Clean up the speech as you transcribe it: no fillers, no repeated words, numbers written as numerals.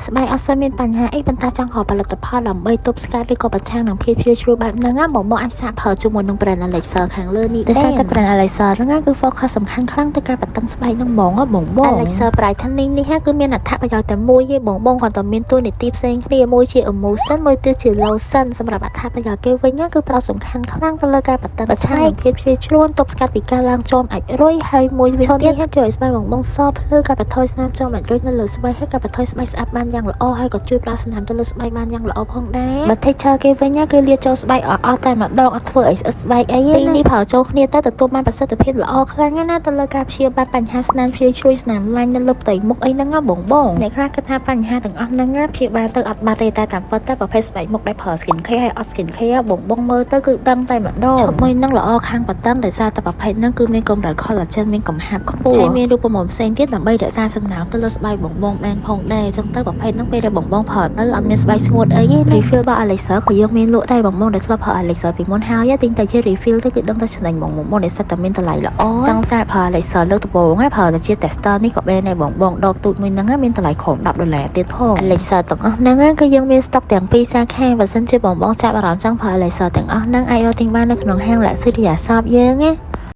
ស្បែកអត់សូវមានបញ្ហាអីប៉ុន្តែចង់រកផលិតផលដើម្បីទប់ស្កាត់ឬក៏ប្រឆាំងនឹងភាពជ្រឿជ្រួលបែបហ្នឹងណាបងបងអាចសាកប្រើជាមួយនឹង brand Elixir ខាងលើនេះដោយសារតែ brand Elixir ហ្នឹងគឺ focus សំខាន់ខ្លាំងទៅការបន្តឹងស្បែកហ្នឹងហ្មងបងបង Elixir Brightening នេះគឺមានអត្ថប្រយោជន៍តែមួយទេបងបងគ្រាន់តែមានតួនាទីផ្សេងគ្នាមួយជា emulsion មួយទៀតជា lotion សម្រាប់អត្ថប្រយោជន៍គេវិញគឺផ្ដោតសំខាន់ខ្លាំងទៅលើការបន្តឹងស្បែកភាពជ្រឿជ្រួលទប់ស្កាត់ពីការឡើងជាំអាចម៍រុយហើយមួយវិញទៀតជួយឲ្យស្បែកបងបងសភ្លឺកាត់បន្ថយស្នាមជាំអាចម៍រុយនៅលើស្បែកហើយកាត់បន្ថយស្បែកស្អាតបានយ៉ាងល្អហើយក៏ជួយផ្ដល់ស្នាមទៅលើស្បែកបានយ៉ាងល្អផងដែរបើ texture គេវិញគឺលាបចូលស្បែកអស់អស់តែម្ដងអត់ធ្វើឲ្យស្អិតស្បែកអីទេពីរនេះប្រើចូលគ្នាទៅទទួលបានប្រសិទ្ធភាពល្អខ្លាំងណាស់ទៅលើការព្យាបាលបញ្ហាស្នាមជ្រឿជ្រួយស្នាមឡាញ់នៅលើផ្ទៃមុខអីហ្នឹងណាបងបងអ្នកខ្លះគិតថាបញ្ហាទាំងអស់ហ្នឹងណាព្យាបាលទៅអត់បាត់ទេតែតាមពិតទៅប្រភេទស្បែកមុខដែលប្រើ skin care ហើយអត់ skin care បងបងមើលទៅគឺដឹងតែម្ដងឈុតមួយហ្នឹងល្អខាងបតឹងដោយសារតែប្រភេទហ្នឹងគឺមានកម្រិត collagen មានកំហាប់ខ្ពស់ហើយមានរូបមន្តផ្សេងទៀតដើម្បីរក្សាសំណើមទៅលើស្បែកបងបងបានផងដែរអញ្ចឹងទៅប្រភេទហ្នឹងពេលដែលបងបងប្រើទៅអត់មានស្បែកស្ងួតអីទេ refill របស់ Elixir ក៏យើងមានលក់ដែរបងបងដែលធ្លាប់ប្រើ Elixir ពីមុនហើយទិញតែជា refill ទៅគឺដឹងតែចំណេញបងបងដែលសិតតែមានតម្លៃល្អចង់សាកប្រើ Elixir លើកដំបូងប្រើតែជា tester នេះក៏បានដែរបងបងដបទូចមួយហ្នឹងមានតម្លៃក្រោម10ដុល្លារទៀតផង Elixir ទាំងអស់ហ្នឹងគឺយើងមាន stock ទាំងពីរសាខាបើសិនជាបងបងចាប់អារម្មណ៍ចង់ប្រើ Elixir ទាំងអស់ហ្នឹងអាចរកទិញបាននៅក្នុងហាង Luxury Shop យើងណា។